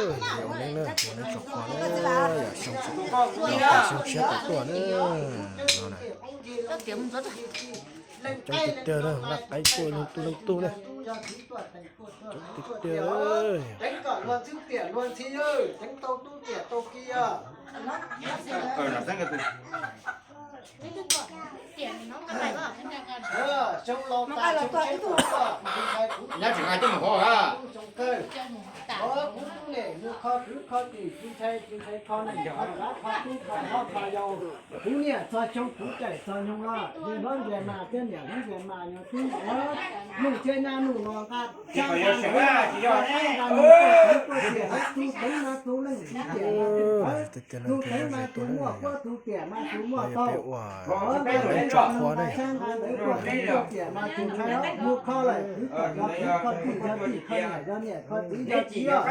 Ua neeb na, ua neeb tso qhua na, yog xyoo tshiab tawm tuaj na. No na, coob tiag tiag na, laj qaib tuaj leej tug leej tug na. Coob tiag tiag. Nyob tseem nqa coj mus hov a. Kuv tub niam mus kho kwv kho tij, tsis ntshai tsis ntshai kho neej kho tsav kho tub kho hlob kho yau. Kuv niam txog xyoo kuv tseem txog nyoog los, niam hlob Nkias Mas thiab niam hlob Nkias Mas yog tub ntawd. Nuj tsheb nyab nuj los nqa tshab nqa ntawv, nqa nqaij nqa noog tuaj teem, tus teev mas tus leej tus tiam mas tus ntawd, tus teev mas tus muaj kuab tus tiam mas tus muaj tau. Nqa tshab nqa ntawv tuaj teev tuaj tiam mas tsis ntshai os. Mus kho lawm kwv kom yog kwv, kho tij yog tij, kho niam yog niam, kho txiv yog txiv os.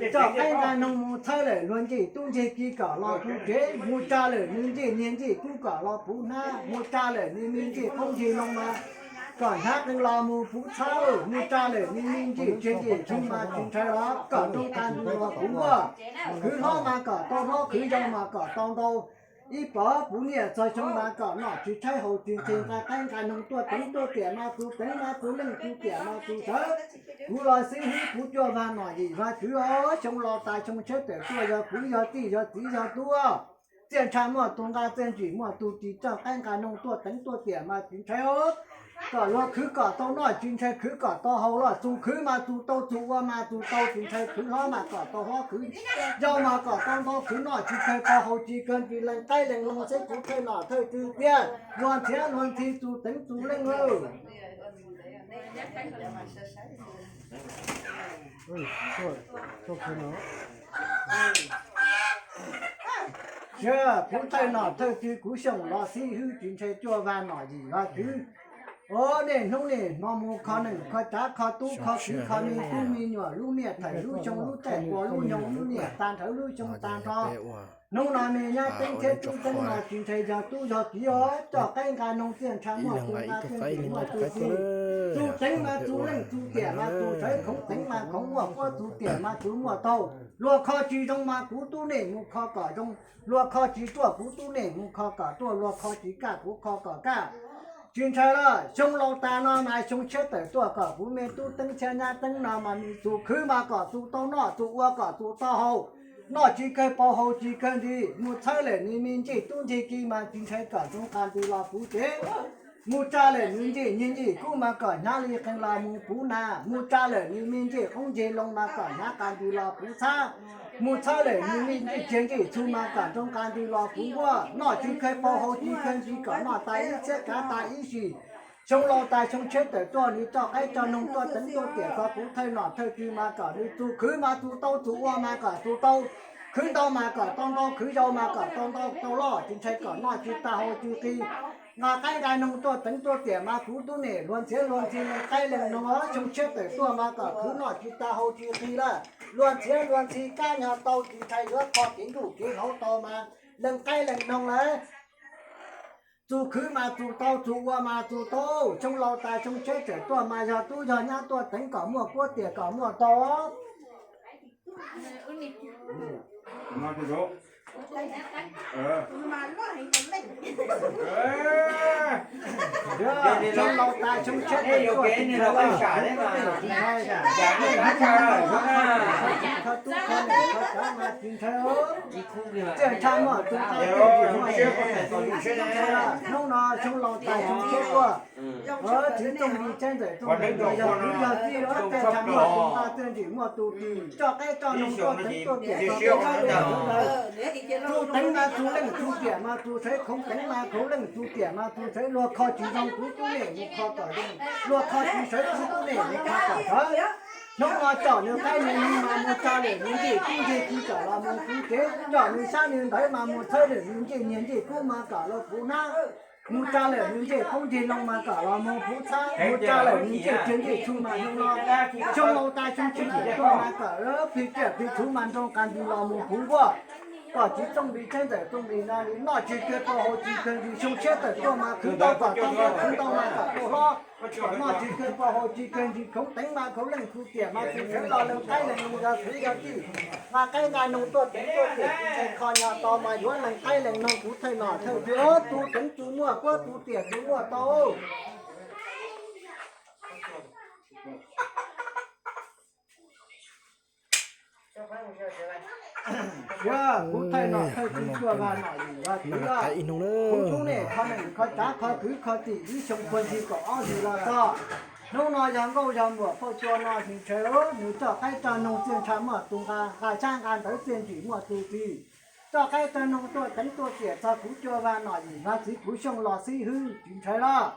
Tso qaib nqa noog mus txhawb lawm luag ncej tub ntseg ki kom los puv tsev, mus tsa lawm nws ncej niag ncej kub kom los puv hnab, mus tsa lawm nws me ncej qoob ntseg loo mas kom hnab qees los mus puv txhab, mus tsa lawm nws me ncej tsev ncej tshoob mas tsis ntshai los kom rooj qab ntws los puv nkuaj. Khwv hlob mas kom tau hlob, khwv yau mas kom tau ntau. Ib pov kuv niam txog xyoo mas kom noj tsis tshaib haus tsis nqhis, nqa qaib nqa noog tuaj teev tuaj tiam mas tus teev mas tus leej tus tiam mas tus sawv. Kuv los xib hwb kuv cuaj vag nom yim vag tswv os, xyoo laus tas xyoo tshiab tawm tuaj yog kwv yog tij yog txiv yog tub. Txiaj ntsha muaj tus nqa, txiaj ntsig muaj tus ris, tso qaib nqa noog tuaj teev tuaj tiam mas tsis ntshai os. Kom luag khwv kom tau noj tsis ntshai, khwv kom tau haus los txus khwv mas txus tau, txus ua mas txus tau tsis ntshai, khwv hlob mas kom tau hlob, khwv yau mas kom tau ntau, khwv noj tsis kawg tau haus tsis kawg, tsis lees qaib lees noog xwb kuv thawj nom thawj tswv tiag, luag ntxhiav luag ntxhi txus teev txus leej lawm. Kuv thawj nom thawj tswv kuv xyooj los xib hwb tsis ntshai cuaj vag nom yim vag tswv. Os, niaj hnub niaj hmo mus kho neej kho tsav kho tub kho kwv kho me tub me nyuam, lub niaj thawm lub xyoo lub caij puas lub nyoog, lub niaj tag nrho lub xyoo tag nrho. Hnub no me nyab teeb thiab tub teeb no tsis ntshai yog tub yog kiv os, tso qaib nqa noog txiaj ntsha muaj tus nqa, txiaj ntsig muaj tus ris. Txus teev mas txus leej txus tiam mas txus sawv, khoov teev mas khoov muaj kuab, txus tiam mas txus muaj taug. Luag kho tsis zoo mas kuv tub niam mus kho kom zoo, luag kho tsis ruaj kuv tub niam mus kho kom ruaj, luag kho tsis kaj kuv kho kom kaj. Tsis ntshai lawm, xyoo laus tas no mas xyoo tshiab tawm tuaj kom kuv me tub teeb thiab nyab teeb no mas nws txus khwv mas kom txus tau noj, txus ua kom txus tau haus. Noj tsis kawg paus haus tsis kawg nti, mus txhawb lawm nws me ncej tub ntseg ki mas tsis ntshai kom rooj qab ntws los puv tsev. Mus tsa lawm nws ncej niag ncej kub mas kom hnab li qees los mus puv nas, mus tsa lawm nws me ncej qoob ntseg loo mas kom hnab qab ntws los puv txhab. Mus txhawb lawm nws me ncej tsev ncej txhu mas kom rooj qab ntws los puv nkuaj, noj tsis kawg paus haus tsis kawg nti kom noj tas ib txhiab kav tas ib sim. Xyoo laus tas xyoo tshiab tawm tuaj nws tso qaib tso noog tuaj teev tuaj tiam txog kuv thawj nom thawj tswv mas kom nws txus khwv mas txus tau, txus ua mas kom txus tau, khwv ntau mas kom tau ntau, khwv yau mas kom tau ntau, tau loj tsis ntshai kom noj tsis tag haus tsis qis. Nqa qaib nqa noog tuaj teev tuaj tiam mas kuv tub niam luag ntxhiav luag ntxhi lees qaib lees noog os, xyoo tshiab tawm tuaj mas kom khwv noj tsis tag haus tsis qis lawm, luag ntxhiav luag ntxhi kab nyog tau tsis ntshai yuav kho kev ntuj kev hlauv tau mas lees qaib lees noog lawm. Txus khwv mas txus tau, txus ua mas txus tau, xyoo laus tas xyoo tshiab tawm tuaj mas yog tub yog nyab tuaj teev kom muaj kuab tiam kom muaj tau. Xyoo laus tas xyoo tshiab tawm tuaj tsis ntshai, tsis ntshai, tsis ntshai, tub kho neej kho tsav mas tsis ntshai. Txiaj ntsha muaj tus nqa, txiaj ntsig muaj tus ris, tsis ntshai. Hnub no xyoo laus tas xyoo tshiab tuaj, txiv tsooj li tsaib ntxawm tsooj li ntawd yog kwv yog tij los txiaj ntsha muaj tus nqa, txiaj ntsig muaj tus ris, tso qaib tso noog tuaj teev tuaj tiam txog kuv thawj nom thawj tswv lawm. Txus teev mas txus leej txus tiam mas txus sawv, khoov teev mas khoov leej txus tiam mas txus sawv, luag kho tsis zoo kuv tub niam mus kho kom zoo, luag kho tsis sawv kuv tub niam mus kho kom sawv. Hnub no tsom nws qaib nws noog mas mus tsa lawm nws ncej tub ntseg ki kom los mus puv tsev, tsom nws xyab nws ntawv mas mus txhawb lawm nws ncej niag ncej kub mas kom los puv hnab, mus tsa lawm nws ncej qoob ntseg loo mas kom los mus puv txhab, mus tsa lawm nws ncej tsev ncej txhu mas zoo no. Xyoo laus tas xyoo tshiab tawm tuaj mas kom plig tsiaj plig txhu mas nroo qas ntws los mus puv nkuaj. Kom tsis txooj npis tsheb ntxawm txooj npis na li, noj tsis kawg tau haus tsis kawg nti, xyoo tshiab tawm tuaj mas khwv ntau kom tau ntau, khwv ntau mas kom tau hlob. Kom noj tsis kawg tau haus tsis kawg nti, khuv teev mas khuv leej, tus tiam mas tus tsawv, los leej qaib leej noog yog txiv yog tij, nqa qaib nqa noog tuaj teev tuaj tiam, tus ntxhais kho nyo tau mas yuav leej qaib leej noog, kuv thawj nom thawj tswv, tus teev tus muaj puab, tus tiam tus muaj tau. Yog kuv thawj nom thawj tswv Cua Vaj Nom Yim Vaj Tswv, kuv tub nej kho neej kho tsav kho kwv kho tij ib xyoo puag ntxig kaum ob hlis los txog. Hnub no yog nkauj yog muam phauj Cua no tsis ntshai, nws coj qaib coj noog txiaj ntsha muaj tus nqa, nqa xyab nqa ntawv txiaj ntsig muaj tus txi, coj qaib coj noog tuaj teev tuaj tiam txog kuv Cua Vaj Nom Yim Vaj Txiv kuv Xyooj los xib hwb tsis ntshai los.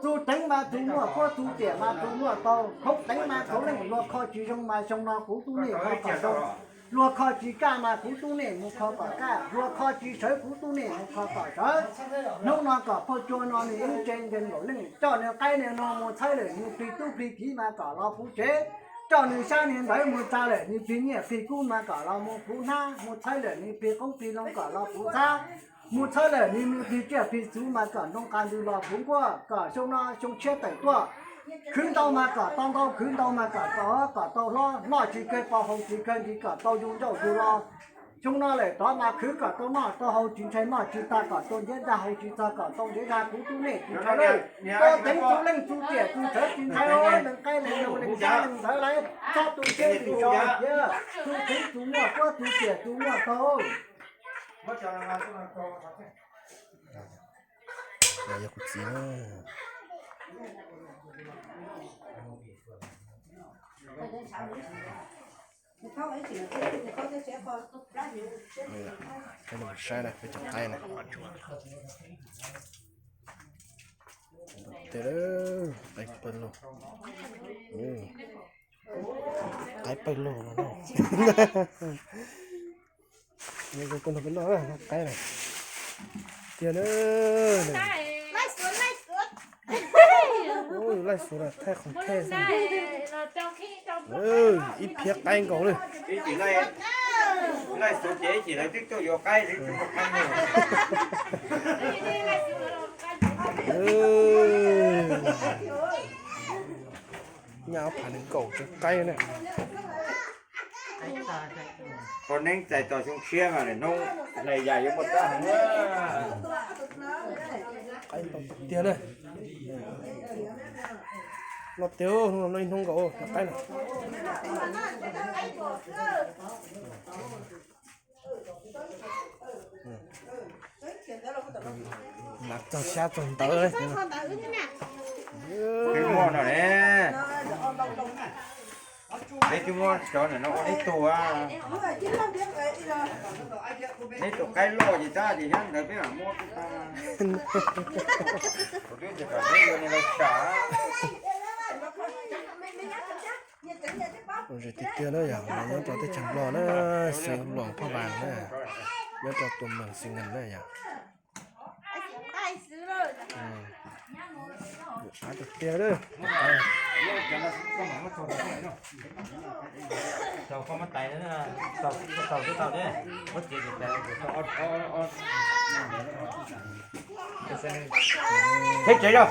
Tus teev mas tus muaj puab, tus tiam mas tus muaj tau, khoob teev mas khoob leej, luag kho tsis zoo mas xyoo no kuv tub nej kho kom zoo, luag kho tsis kaj mas kuv tub nej mus kho kom kaj, luag kho tsis sawv kuv tub nej mus kho kom sawv. Hnub no kom phauj Cua no nws ib tse nkees nkaum leej, coj nws qaib nws noog mus txhawb lawm nws plig tub plig kiv mas kom los puv tsev, coj nws xyab nws ntawv mus tsa lawm nws plig nyiaj plig kub mas kom los mus puv hnab, mus txhawb lawm nws plig qoob plig loo kom los puv txhab, mus txhawb lawm nws nws plig tsiaj plig txhu mas kom nroo qas ntws los puv nkuaj, kom xyoo no xyoo tshiab tawm tuaj khwv ntau mas kom tau ntau, khwv ntau mas kom tau, kom tau hlob, noj tsis kawg tau haus tsis kawg nti kom tau yug ncauj yug lo. Xyoo no lawm tod mas khwv kom tau noj tau haus tsis ntshai, noj tsis tag kom tau ntiav dag, haus tsis txog kom tau ntiav dag, kuv tub nej tsis ntshai lawm. Tus teev tus leej tus tiam tus tsawv tsis ntshai, leej qaib leej noog leej xyab leej ntawv lawm, txhob tu siab tus so thiab, tus teev tus muaj puab, tus tiam tus muaj tau. Yog kuv txiv na. Peb los saib na, peb cov qaib na. Tiag, qaib pawg lug. Qaib pawg lug no. Pawg lug qaib na. Tiag na. Laij xuv los thaij qhov thej xwb. Ib phiab qaib nkaus li. Laij xuv ces ib chim lawv twb tuaj yuav qaib, twb tuaj qaib. Nyaj ob phav nees nkaum tsev qaib na. Qhov neeb txais tos xyoo tshiab mas lawm hnub hlais yas yuav muaj rab heev. Qaib ntau tiag na. Los tiag, hnub no ib hnub nkaus cov qaib na. Lam txog xyab txog ntawv. Twb muaj no ne. Peb twb muab cov ntawm no ua ib tug, ib tug qaib loj ces tab ces nyob ntawd peb mam muab. Kuv twb tias kom peb yuav niag laus tsam. Zoo tiag tiag na yog, nyob rau teb chaws Nplog na, xeev Luam Phaj Vaas na, nyob rau tus meeg xi ngas na yog. Av tiag tiag. Teb tsev yog.